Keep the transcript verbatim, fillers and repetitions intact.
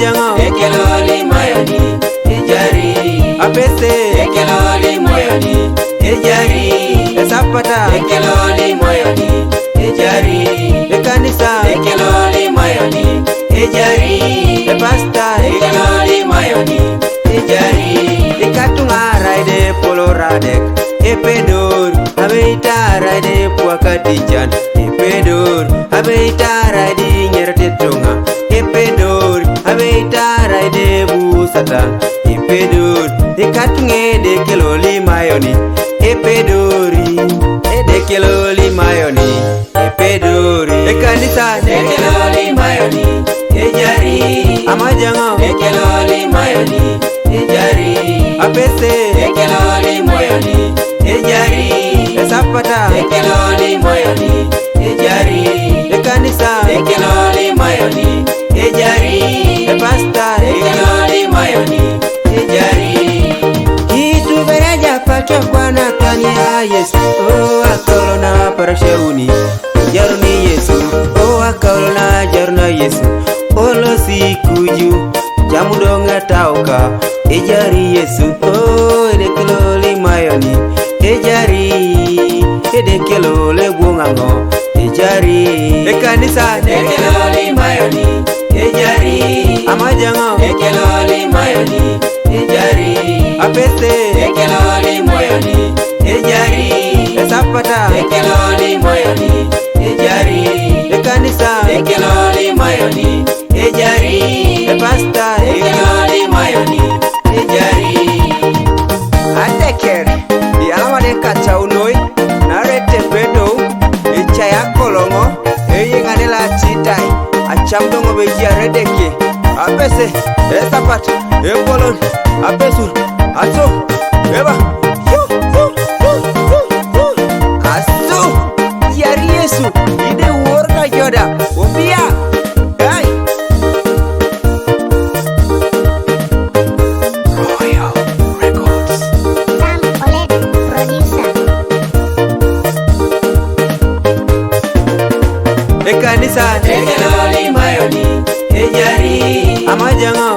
Ekelo limoyoni ejari. Apese. Ekelo limoyoni ejari. Esapata. Ekelo limoyoni ejari. Ekanisa. Ekelo limoyoni ejari. Epasta. Ekelo limoyoni ejari. Ikatunga raide polo radek. Epedor. Abeita raide puakatijan. Epedor. Abeita raide nyertetunga. Epedor. Abeita raide busata. Epedor. Ikatunge de kelo limayoni. Epedori. Ede kelo limayoni. Epedori. Ekanisa. Ekelo limayoni ejari. Amajango. Ekelo limayoni ejari. Apese. Ekelo limoyoni ejari. Esapata. Ekelo limoyoni ejari. Ekanisa. Ekelo limoyoni ejari. Epasta. Ekelo limoyoni ejari. Itu bereja patwa kwa natani ya Yesu. Oh, akolo na parashauni. Jaruni Yesu. Oh, akolo na jaruna Yesu. Olo sikuju. Jamudonga tauka. Ejari Yesu. Oh, edekelo limayoni. Ejari. Edekelo lebuongango. Ejari. Ekanisa. Ekelo limayoni ejari. Amajango. Ekelo limayoni ejari. Apese. Ekelo limoyoni ejari. Esapata. Ekelo limoyoni ejari. Ekanisa. Ekelo limoyoni ejari. Epasta. Ekelo limoyoni ejari. Ateker. Yamade kachaunoi. Narete pedo. Echaya kolongo. Eye ngane la chitai. Acham dongo beji aredeke. Apese. Esapat. Epolon. Apesu. Aso. Eba. Yu, yu, yu, yu, yu. Aso. Yari Yesu. Ide worka joda. Obia. Hey. Royal Records. Sam Olet, producer. Ekanisa. Ekelo limayoni ejari. Amajango.